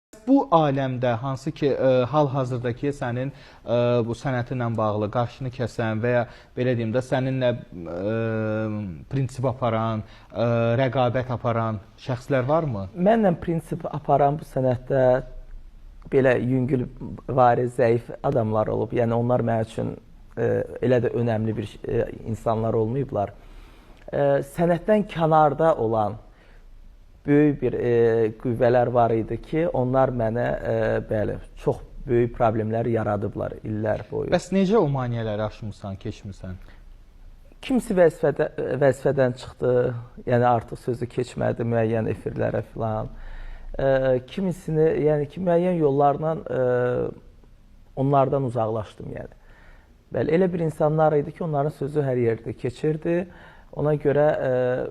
Bu aləmdə hansı ki hal-hazırdakı sənin bu sənətinlə bağlı qarşını kəsən və ya belə deyim də səninlə prinsip aparan, rəqabət aparan şəxslər varmı? Mənlə prinsip aparan bu sənətdə belə yüngülvari, zəif adamlar olub. Yəni onlar mənim üçün elə də önəmli bir insanlar olmayıblar. Sənətdən kənarda olan böyük bir qüvvələr var idi ki, onlar mənə bəli, çox böyük problemlər yaradıblar illər boyu. Bəs necə o maneələri aşmısan, keçmisən? Kimisi vəzifədən çıxdı, yəni artıq sözü keçmədi müəyyən efirlərə filan. Kimisini, yəni ki, müəyyən yollarla onlardan uzaqlaşdım yəni. Bəli, elə bir insanlar idi ki, onların sözü hər yerdə keçirdi. Ona görə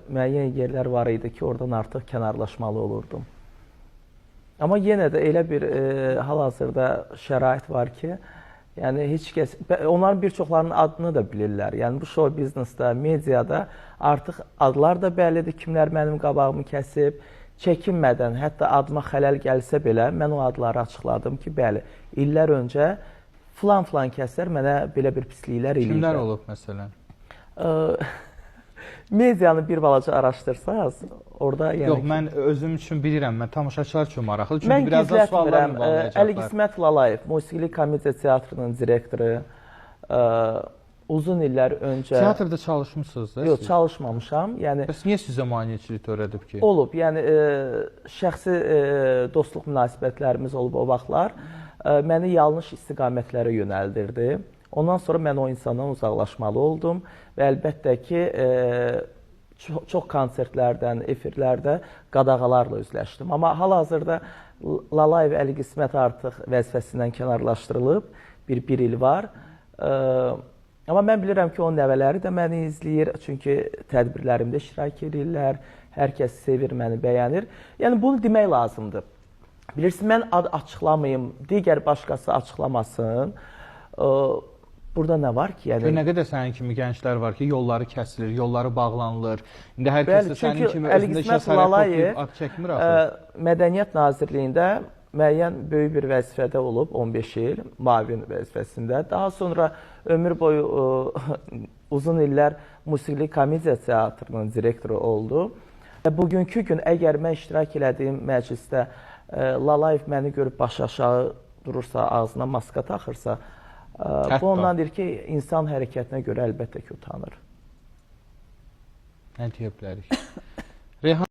müəyyən yerlər var idi ki, oradan artıq kənarlaşmalı olurdum. Amma yenə də elə bir hal-hazırda şərait var ki, yəni heç kəs, onların bir çoxlarının adını da bilirlər. Yəni bu show biznesdə, mediada artıq adlar da bəllidir, kimlər mənim qabağımı kəsib, çəkinmədən, hətta adıma xələl gəlsə belə mən o adları açıqladım ki, bəli, illər öncə filan-filan kəslər mənə belə bir pisliklər eləyiblər. Kimlər olub məsələn? Medianı bir balaca araşdırsaz, orada yəni... Yox, mən özüm üçün bilirəm, mən tamaşaçılar üçün maraqlı. Çünki mən birazdan suallar gizlətmirəm. ünvanlayacaqlar. Əli Qismət Lalayev, Musiqili Komediya Teatrının direktoru, uzun illər öncə... Teatrda çalışmısınız da Yox, siz? çalışmamışam. Yəni Bəs niyə sizə maneəçilik törədib ki? olub, yəni şəxsi dostluq münasibətlərimiz olub o vaxtlar. Məni yanlış istiqamətlərə yönəldirdi. Ondan sonra mən o insandan uzaqlaşmalı oldum və əlbəttə ki, çox konsertlərdən, efirlərdə qadağalarla üzləşdim. Amma hal-hazırda Lalayev Əli Qismət artıq vəzifəsindən kənarlaşdırılıb, bir il var. Amma mən bilirəm ki, onun nəvələri də məni izləyir, çünki tədbirlərimdə iştirak edirlər, hər kəs sevir, məni bəyənir. Yəni bunu demək lazımdır. Bilirsiniz, mən ad açıqlamayım, digər başqası açıqlamasın. Burada nə var ki? Yəni Nə qədər sənin kimi gənclər var ki, yolları kəsilir, yolları bağlanılır. İndi hər kəs də sənin kimi Əli özündə Qismət cəsarət Lalayev toplayıb ad çəkmir axı. Mədəniyyət Nazirliyində müəyyən böyük bir vəzifədə olub, 15 il müavin vəzifəsində. Daha sonra ömür boyu uzun illər Musiqili Komediya Teatrının direktoru oldu. Və bugünkü gün əgər mən iştirak elədiyim məclisdə Lalayev məni görüb başı aşağı durursa, ağzına maska taxırsa, bu ondan deyir ki, insan hərəkətinə görə əlbəttə ki, utanır. Nə deyə bilərik? Reyhan